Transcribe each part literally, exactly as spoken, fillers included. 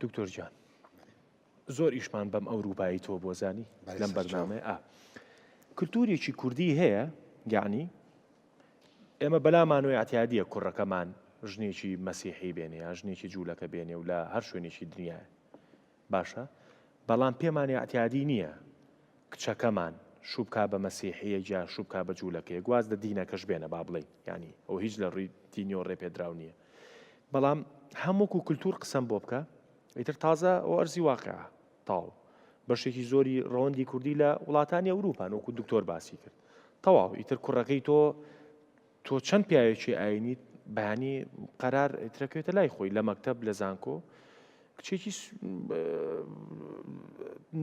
دکتۆر جان، زۆر ئیشمان بەم ئەوروپایی تۆ بۆ زانی. بەڵێ، لەم سەرچاو. بەرنامەیە ئا. کولتورێکی کوردی هەیە، یعنی، ئێمە بەلامانەوە ئەتیادیە کوڕەکەمان ژنێکی مەسیحی بێنێ یا ژنێکی جوولەکە بێنێ و لە هەر شوێنێکی دنیاە. باشە؟ بەڵام پێمان ئەتیادی نییە کچەکەمان شوبکا بە مەسیحیە یا شوبکا بە جوولەکەیە، گواز لە دینەکەش بێنە با بڵێ، یعنی، ئەو هیچ لە ڕووی دینیەوە ڕێپێدراو نییە. بەڵام هەمووکو کولتور قسەم بۆ بکە، ئیتر تازە ئەو ئەرزی واقعە. تاو. بەشێکی زۆری ڕەوەندی کوردی لە وڵاتانی ئەوروپان، وەکو دکتۆر باسی کرد. تەواو، ئیتر کوڕەکەی تۆ، تۆ چەند پیاوێکی ئاینیت، بەیانی قەرار ئیترەکەوێتە لای خۆی، لە مەکتەب، لە زانکۆ، کچێکی س-، ئە،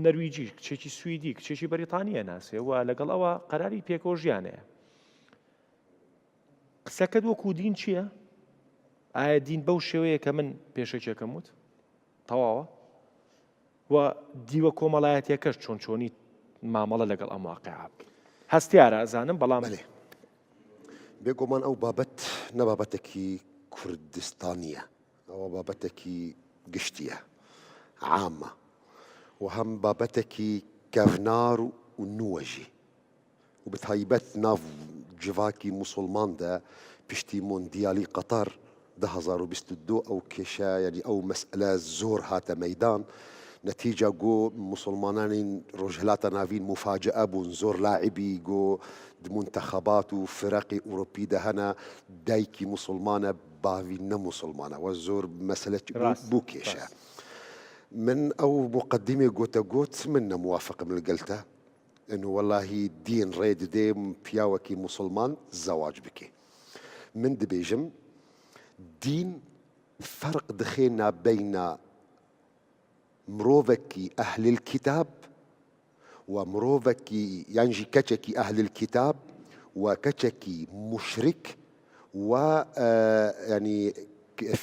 نەرویجی، کچێکی سویدی، کچێکی بەریتانیە ناسێ و لەگەڵ ئەوە قەراری پێکەوە ژیانەیە. قسەکەت وەکو دین چییە؟ ئایا دین بەو شێوەیە کە من پێشەکیەکەم وت؟ تەواوە؟ و دیوە کۆمەڵایەتیەکەش چۆن چۆنی مامەڵە لەگەڵ ئەم واقعە بکەین؟ هەستیارە ئەزانم، بەڵام بەڵێ. بێگومان ئەو بابەت نە بابەتێکی کوردستانیە، ئەوە بابەتێکی گشتیە، عامە، و هەم بابەتێکی کەڤنار و، و نووەژی. و bi taybet nav civakî musulman de piştî Mondiyalî Qatar du hazar û bîst û du ew kêşe, yanî ew mesele zor hate meydan. Netîca ku musulmananên Rojhilata Navîn mufacee bûn, zor laibî ku di muntexebat û fireqê Ewropî de hene, daykî musulman e, bavî ne musulman e. We zor mesele bû, Rast, bû kêşe. Rast. Min ew muqedîmê gote got, min ne muwafiq im li gel te. Eno welahî dîn rê dide piyawekî musulman zewac bike. Min dibêjim, dîn ferq dixe nabeyna mirovekî ehlil kitab û mirovekî, yan jî keçekî ehlil kitab û keçekî muşrik û, e, yanî,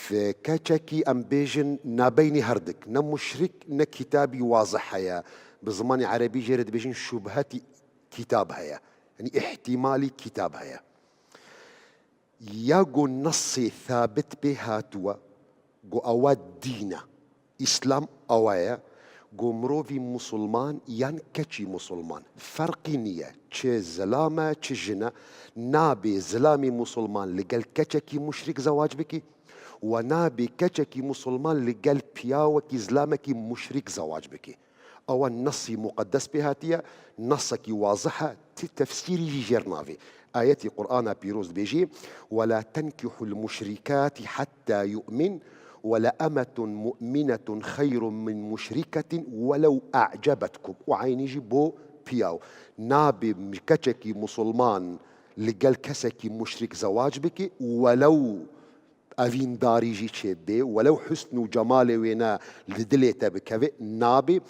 f-, keçekî, em bêjin, nabeynî herdik. Ne muşrik, ne kitabî wazih heye. Bi zimanê erebî jê re dibêjin şubhetî kitab heye. Yanî îhtîmalî kitab heye. Ya ku nesê thabit pê hatiwe, ku ewa dîn e, Îslam ewa ye, ku mirovî musulman yan keçî musulman, ferqî niye, çi zilam e, çi jin e, nabê zilamê musulman li gel keçekî muşrik zewac bikî, we nabê keçekî musulman li gel piyawekî zilamekî muşrik zewac bikî. Ewa nesî muqedes pê hatiye, nesekî wazih e, ti tefsîrî jî jêr navê. Ayetî Qur'ana pîroz dibêjî, "Ve la tenkihul muşrikati hatta yu'min, ve la emetun mu'minetun xeyrun min muşriketin velew a'cebetkum." Û eynî jî bo piyaw. Nabê keçekî musulman li gel kesekî muşrik zewac bike, welew evîndarî jî çêbê, welew husn û cemalê wêne li dilê te bikeve, nabê.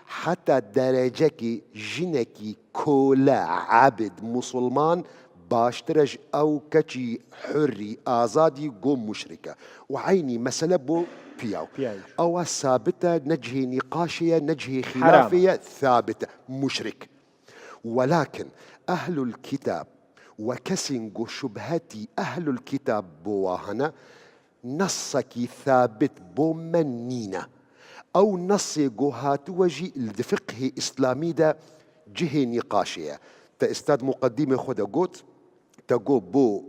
Heta derecekî jinekî kole, ebid, musulman baştir e ji ew keçî hurrî, azadî, ku muşrik e. Û eynî mesele bo piyaw. Piyaw. Ewa sabit e, ne cihê nîqaşê ye, ne cihê Heram e. Xîlafê ye, sabit e. Muşrik. Welakin ehlul kitab we kesên ku şubhetî ehlul kitab bo wa hene, nesekî thabit bo me nîne. Ew nesê ku hatiwe jî li di fiqhê îslamî de cihê nîqaşê ye. Te îstad muqedîmê xwe de got, te got bo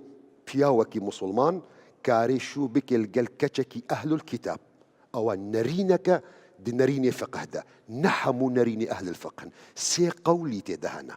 piyawekî musulman karê şû bike li gel keçekî ehlul kitab. Ewa nerîneke di nerînê fiqh de. Ne hemû nerînê ehlil fiqh in. Sê qewlî tê de hene.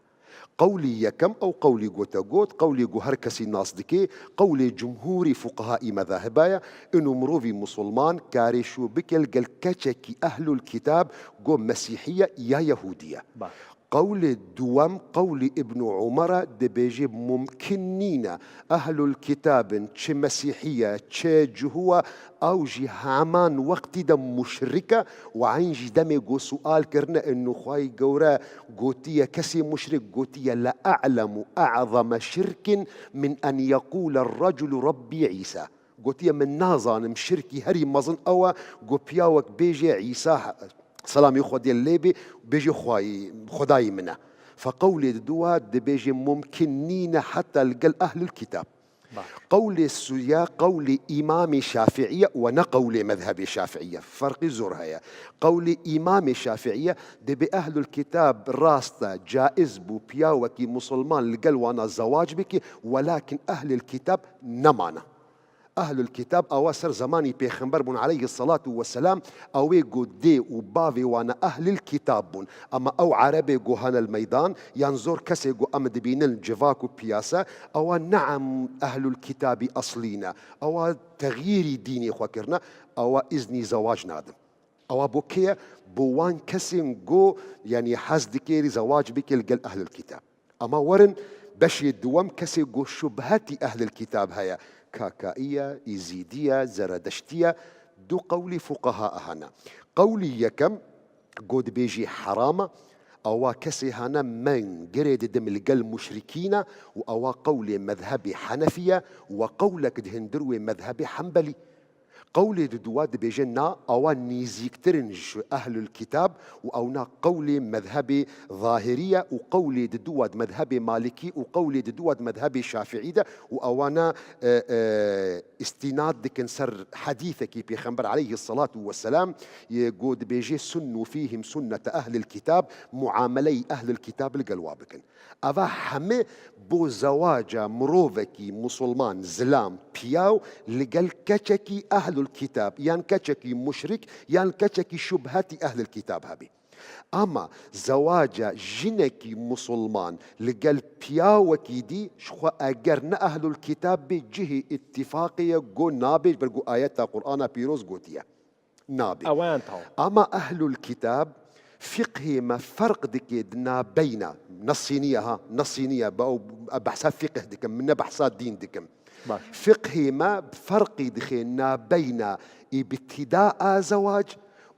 Qewlî yekem, ew qewlî ku te got, qewlê ku her kesî nas dike, qewlê cumhûrî fuqehaî mezahiba ye, ino mirovî musulman karê şû bike li gel keçekî ehlul kitab ku mesîhî ye ya yehûdî ye. Baş. Qewlê duwem, qewlî Îbn Umar e, dibêje mumkin nîne ehlul kitab in, çi mesîhî ye, çi cihû ye, ew jî heman wextî de muşrik e û eyn jî demê ku sual kirine, inu Xwayî Gewre gotiye, kesê muşrik gotiye, "La a'lemu a'zama şirkin min en yekûle reculu Rabbî Îsa." Gotiye, "Min nazanim şirkî herî mezin ew e ku piyawek bêje Îsa, selamê Xwedê lê bê, bêje Xwayî, Xwedayî min e." Fe qewlê di dua dibêje mumkin nîne heta li gel ehlul kitab. Qewlê suya, qewlê Îmamê Şafiiye we ne qewlê mezhebê Şafiiye. Ferqî zor heye. Qewlê Îmamê Şafiiye dibê ehlul kitab rast e, caiz bû piyawekî musulman li gel wana zewac bike, welakin ehlil kitab nemane. Ehlul kitab awa ser zemanî pêxember bûn aleyhi salatu ve selam, ew ê ku dê û bavê wana ehlil kitab bûn. Ama ew erebê ku hene li meydan, yan zor kesê ku em dibînin civak û piyase, ewa ne em ehlul kitabî eslî ne. Ewa texyîrî dînê xwe kirine, ewa îznî zewac nadin. Ewa bo kê ye? Bo wan kesên ku, yanî hez dikê zewac bike li gel ehlil kitab. Ama werin beşê duwem, kesê ku şubhetî ehlil kitab heye. Kakaiye, Îzîdiye, Zeredeştiye, du qewlî fuqaha hene. Qewlî yekem, ku dibêjî heram e, ewa kesê hene men girê didim li gel muşrikî ne û ewa qewlê mezhebê Henefî ye û we qewlek dihindir wê mezhebê Hembelî. Qewlê diduwa dibêje na, ewa nîzîktir in ji ehlul kitab û ew na qewlê mezhebê Zahirî ye û qewlê diduwa di mezhebê Malikî û qewlê diduwa di mezhebê Şafiî de û ewana, e, e, îstînad dikin ser hedîsekî Pêxember aleyhi salatu ve selam, yê ku dibêje, "Sunnu fîhim sunnete ehlil kitab", muameleyî ehlil kitab li gel wa bikin. Eva heme bo zewaca mirovekî musulman, zilam, piyaw li gel keçekî ehlul kitab, yan keçekî muşrik, yan keçekî şubhetî ehlil kitab hebî. Ama zewaca jinekî musulman li gel piyawekî dî, ji xwe eger ne ehlul kitab bê, cihê îttifaqê ye, go nabê, ji ber ku ayeta Qur'ana pîroz gotiye. Nabe. Ewan taw. Ama ehlul kitab fiqhê me ferq dike di nabeyna, nesî niye ha, nesî niye, be ew, e, behsa fiqh dikim, min ne behsa dîn dikim. Baş. Fiqhê me ferqî dixe nabeyna îbtîda a zewac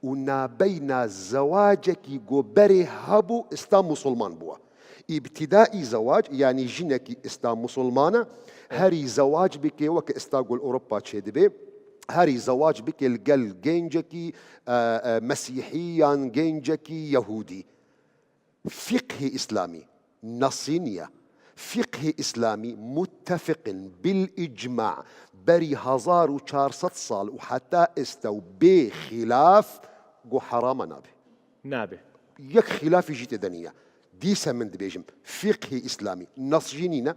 û nabeyna zewacekî go berê hebû ista musulman bûwa. Îbtîdaî zewac, yanî jinekî ista musulman e, herî zewac bike, weke ista gol Ewropa çêdibe, herî zewac bike li gel gencekî, e, e, mesîhî yan gencekî yehûdî. Fiqhê îslamî, nesî niye. Fiqhê îslamî muttefiqin bil îcma berî hezar û çar sed sal û heta êsta û bê xîlaf go herama nabe. Nabe. Yek xîlafî jî tê de niye. Dîse min dibêjim, fiqhê îslamî, nas jî nîne,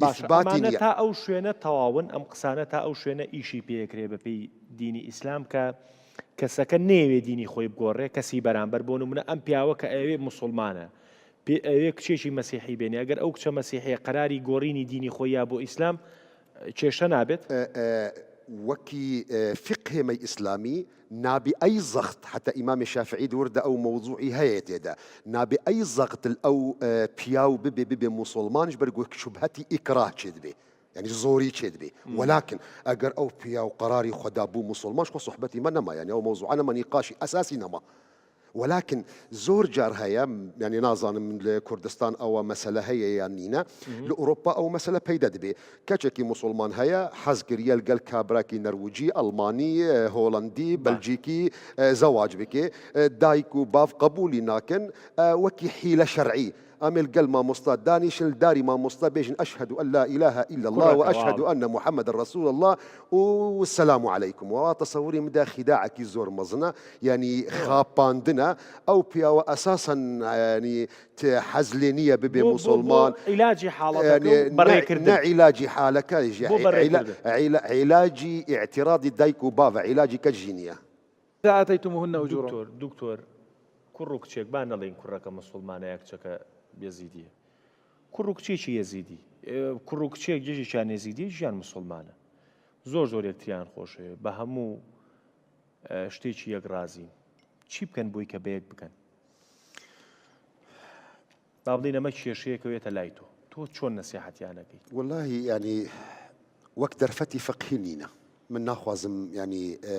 Baş, îsbatî niye. Baş, ئەمانە تا ئەو شوێنە تەواون، ئەم قسانە تا ئەو شوێنە ئیشی پێکرێ بە پێی دینی ئیسلام کە کەسەکە نەیەوێ دینی خۆی بگۆڕێ، کەسی بەرامبەر، بۆ نمونە ئەم پیاوە کە ئەوێ موسڵمانە، پێ-، ئەوێ کچێکی مەسیحی بێنێ، ئەگەر ئەو کچە مەسیحیە قەراری گۆڕینی دینی خۆی یا بۆ ئیسلام، کێشە نابێت؟ ئە، ئە، وەکی، ئە، فقهێ مەی ئیسلامی، نابی ئەی زەخت، حتا ئیمامێ شافعی دور دە ئەو مەوزوعی هەیە تێدا، نابی ئەی زەخت ئەو، ئە، پیاو ببێ، ببێ موسڵمان، ji ber ku şubhetî îkrah çê dibê. یعنی زۆری چێ دبێ. مم. وەلاکن ئەگەر ئەو پیاو قەراری خۆدا بوو موسڵمان، خۆ صحبەتی مە نەما، یعنی ئەو مەوزوعە نەما، نیقاشی ئەساسی نەما. وەلاکن زۆر جار هەیە، یعنی نازانم لە کوردستان ئەوە مەسەلە هەیە یان نینە، مم. لە ئوروپا ئەو مەسەلە پەیدا دبێ. کەچێکی موسڵمان هەیە، حەز کریە لەگەل کابراکی نەرویجی، ئەڵمانی، ئە، هۆڵەندی، باش. بەلجیکی، ئە، زەواج بکێ. ئە، دایک و باف قبولی ناکن، ئە، وەکی حیلە شەرعی. ئەمێ لەگەل مامۆستا دانیشن، لە داری مامۆستا بێژن، "أشهد أن لا إله إلا الله وأشهد أن محمدا رسول الله و السلام عليكم." وەوا تەسەوری مدە خیداعەکی زۆر مەزنە، یعنی خاپاندنە. ئەو پیاوە ئەساسەن، یعنی، ت-، حەز لێ نییە ببێ موسڵمان. بۆ، بۆ، بۆ عیلاجی حاڵەتەکە یعنی، و بەڕێکردن. نە، نە عیلاجی حالەکە، ژی-، بۆ عیلا-، بەڕێکردن. عیلا-، عیلاجی ئیعتیراضی دایک و باوە، عیلاجی کەس ژی نییە. إذا آتيتموهن أجورهن. دکتۆر، دکتۆر، کوڕ و کچێک، با نەڵێن کوڕەکە موسڵمانە یا کچەکە یەزیدیە. کوڕ و کچێکی یەزیدی. ئێ، کوڕ و کچێک یەکێکیان یەزیدیە، یەکێکیان موسڵمانە. زۆر زۆر یەکتریان خۆشەوێ. بە هەموو، ئێ، شتێکی یەک ڕازین. چی بکەن بۆی کە بەیەک بکەن؟ با بڵێن ئەمە کێشەیەکە بێتە لای تۆ. تۆ چۆن نەسیحەتیان ئەکەیت؟ وەڵاهی، یعنی، وەک دەرفەتی فەقهی نینە. من ناخوازم، یعنی، ئە،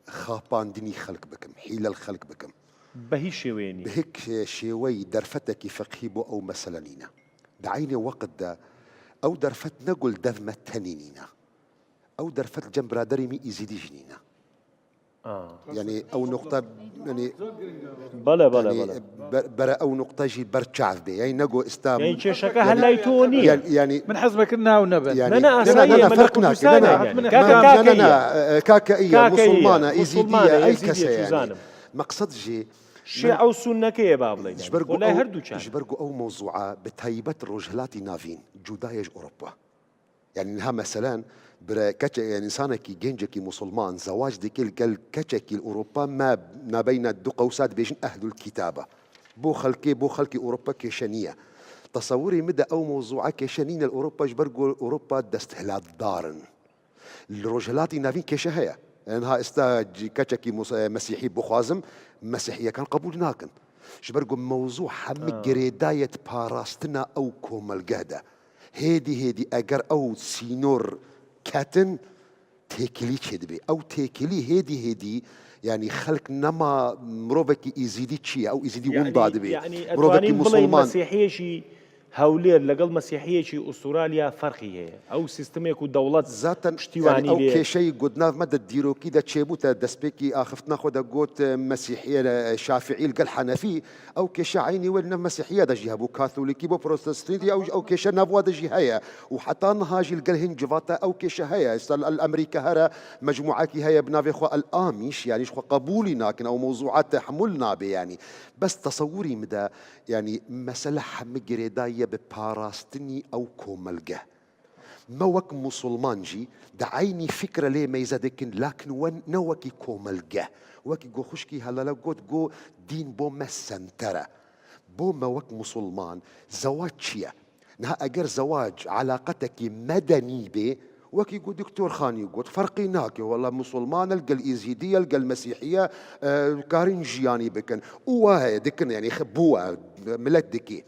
خاپاندنی خەلک بکەم، حیلە لە خەلک بکەم. بە هیچ شێوەیە نییە. بە هیچ شێوەی دەرفەتێکی فەقهی بۆ ئەو مەسەلە نینە. دە عینێ وەقتدا ئەو دەرفەت نەگول دەفمە تەنی نینە. ئەو دەرفەت جەم برادەری می ئیزیدیش نینە. Ah. یعنی ئەو نقطە، یعنی بەڵێ بەڵێ یعنی بەڵێ بەر- بەرە ئەو نقطە ژی بەرچاو بێ، یعنی نەگۆ ئێستا یعنی کێشەکە هەر لای تۆ نییە یعنی یعنی من حەز مەکرد ناو نەبێت. یعنی نه، نه، ئەسا نه، نه، یە نه، مە فرق لە ناکە، کوردستان نه، نه. یعنی. من کاکە، نه، کاکە نه، نه، یە. نه، کاکە ئیە، کاکە یە، موسڵمانە، موسڵمانە، ئیزیدیە، ئەی ئیزیدیە، کەسە یعنی. چوزانم. مەقصد ژی شیعە و سونەکەیە با بڵێن. ژبەر خۆ لای ئەو- هەردووچان. ژبەر ئەو مەوزوعە بە تایبەت ڕۆژهەلاتی ناڤین، جودایەش ئۆروپا. یعنی نها مەسەلەن، برە کەچە، یعنی ئینسانێکی گەنجێکی موسڵمان زەواج دەکێ لەگەل کەچێکی ئۆروپا، ما نابینە دوو قەوسات بێژن ئەهل الکیتابە. بۆ خەلکێ، بۆ خەلکی ئۆروپا کێشە نییە. تەسەوری مدە ئەو مەوزوعە کێشە نینە ئۆروپا، ژبەر گۆ ئۆروپا دەستهلاتدارن. لە ڕۆژهەلاتی ناڤین کێشە هەیە. ئەنها ئێستا جی-، کەچێکی موس-، مەسیحی بخوازم، مەسیحیەکان قبول ناکەن. ژبەر گۆ مەوزوع هەمە گرێدایەت پاراستنە ئەو کۆمەلگەدە. هێدی هێدی ئەگەر ئەو سینۆر کەتن تێکیلی چێ دەبێ. ئەو تێکیلی هێدی هێدی، یعنی خەلک نەما مرۆڤێکی ئیزیدی چییە؟ ئەو ئیزیدی ون با دەبێ. یعنی مرۆڤێکی ئەتوانین بڵێن موسڵمان. مەسیحیەکی هەولێر لەگەڵ مەسیحیەکی ئوسترالیا فەرقی هەیە. ئەو سیستمێک و دەوڵەت زاتەن پشتیوانی یعنی ئەو لێ. کێشەی گوتناف مەدە دیرۆکی دە چێبوو تە دەستپێکی ئاخفتنا خۆ دەگوت مەسیحیە لە شافعی لەگەل حەنەفی، ئەو کێشە عینی وەل نە مەسیحیە دەژی هەبوو، کاتولیکی بۆ پرۆتستانتی ئەو، ئەو کێشە ناڤوا دەژی هەیە و حتا نهاژی لەگەل هین جڤاتە ئەو کێشە هەیە. ئێستا لە ئەمریکا هەرە مەجموعەکی هەیە بناوێ خۆ ئەلئامیش، یعنیش خۆ قبولی ناکن، ئەو مەوزوعات تەحمل نابێ یعنی. بەس تەسەوری مدە، یعنی مەسەلە هەمە گرێداییە بە پاراستنی ئەو کۆمەلگە. مە وەک موسڵمان ژی دە عینی فکرە لێ مەیزە دەکن، لاکن وەن نە وەکی کۆمەلگە. وەکی گۆ خوشکی هەلەلە گوت، گۆ دین بۆ مە سەنتەرە. بۆ مە وەک موسڵمان زەواج چییە؟ نها ئەگەر زەواج علاقەتەکی مەدەنی بێ، وەکی گو دکتۆر خانی گوت، فەرقی ناکێ، وەڵا موسڵمانە لەگەل ئیزیدیە، لەگەل مەسیحیە، ئە، کارین ژیانی بکەن. ئەوە هەیە دکن، یعنی خ-، بووە، ملەت دکی.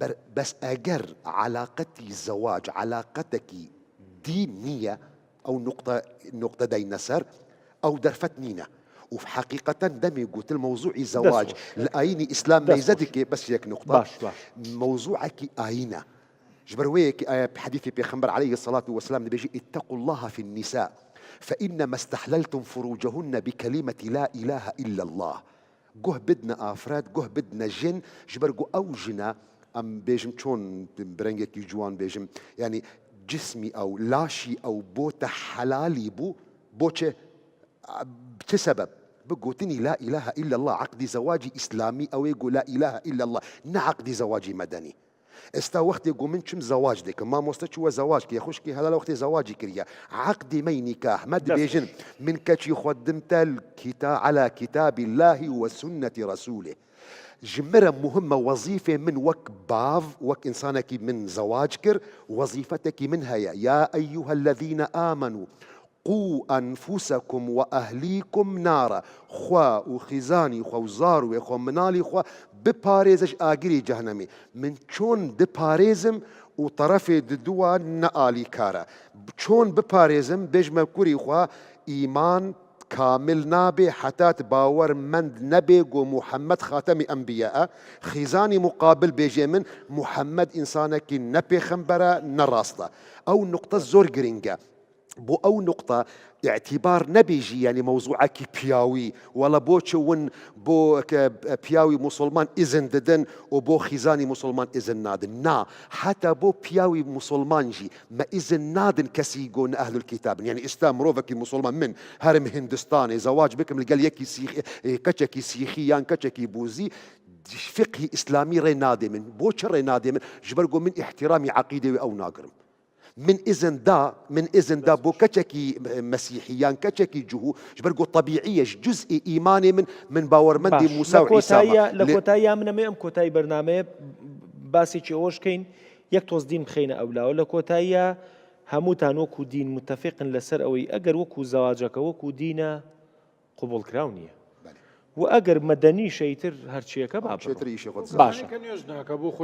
بەر-، بەس ئەگەر علاقەتی زەواج، علاقەتەکی دین نییە، ئەو نقطە، نقطە دەینە سەر، ئەو دەرفەت نینە. و حقیقەتەن دەمی گوتل مەوزوعی زەواج خۆش. لە ئاینی ئیسلام دەست مەیزە خۆش. دکێ، بەس یەک نقطە. باش، باش. مەوزوعەکی ئاینە. ژبەر وەیەکی ئایا حەدیثی پێخەمبەر علیه الصلاة والسلام دەبێژی: اتقوا الله في النساء فإنما استحللتم فروجهن بكلمة لا إله إلا الله. گوه بدنە ئافرەت، گوه بدنە ژن، ژبەر گو ئەو ژنە، ئەم بێژم چۆن برەنگێکی جوان بێژم، یعنی جسمی ئەو، لاشی ئەو بۆتە حەلالی بوو، بۆ چ؟ چ سەبەب؟ بگوتنی لا إله إلا الله، عقدی زەواجی ئیسلامی ئەوەی گو لا إله إلا الله، نە عقدی زەواجی مەدەنی. ئێستا وەختێ گو من چم زەواج دەکەم، مامۆستا چووە زەواج کە، خوشکی هەلال وەختێ زەواجی کریە، عقدی مەی نیکاح، مە دبێژن، من کەچی خۆ دمتە الكتا-، على كتاب الله وسنة رسوله. ژمرە مهمە وەزیفێ من وەک باڤ، وەک ئینسانێکی من زەواج کر، وەزیفەتێکی من هەیە. يا أيها الذين آمنوا قوا أنفسكم وأهليكم نارا. خوا و خیزانی خوا و زاروێ خوا، منالی خوا، بپارێزش ئاگری جەهنەمی. من چۆن دپارێزم و طرفێ ددووە نە ئالیکارە؟ چۆن بپارێزم؟ بێژمە کوری خوا، ئیمان کامل نابێ حتات باوەرمەند نەبێ گۆ محەممەد خاتەمی ئەنبیاە. خیزانی مقابل بێژێ من، محەممەد ئینسانەکی نە پێخەمبەرە، نە ڕاستە. ئەو نقطە زۆر گرنگە. بۆ ئەو نقطە ئیعتیبار نەبێژی، یعنی مەوزوعەکی پیاوی، وەڵە بۆ چ ون بۆ کە پیاوی موسڵمان ئیزن ددن و بۆ خیزانی موسڵمان ئیزن نادن. نا، حتا بۆ پیاوی موسڵمان ژی مە ئیزن نادن کەسی گۆ نە ئەهل الکیتابن. یعنی ئێستا مرۆڤەکی موسڵمان، من هەرم هندستانێ زەواج بکەم لەگەل یەکی سیخ-، کەچەکی سیخی یان کەچەکی بوزی، فقهی ئیسلامی ڕێ نادێ من. بۆ چ ڕێ نادێ من؟ ژبەر گۆ من احترامی عقیدێ ئەو ناگرم. من ئیزن دا، من ئیزن دا بۆ کەچەکی مەسیحی یان کەچەکی جوهو، ژبەر گۆ طبیعیە، جزئی ئیمانێ من، من باوەرمەندی باش. موسا لە و عیسا کۆتاییە، مە. لە لێ- کۆتاییە منە مێ ئەم کۆتایی بەرنامەیە باسێکی ئەوەش کەین، یەک تۆز دین بخەینە ئەولاوە. لە کۆتاییە هەمووتان وەکو دین متفقن لەسەر ئەوەی ئەگەر وەکو زەواجەکە وەکو دینە قبول کراو نییە. بەڵێ. و ئەگەر مەدەنی شەیتر هەرچیەکە با شێتر ئیشی خۆت باشە. کە نوێژ ناکە بۆ خۆی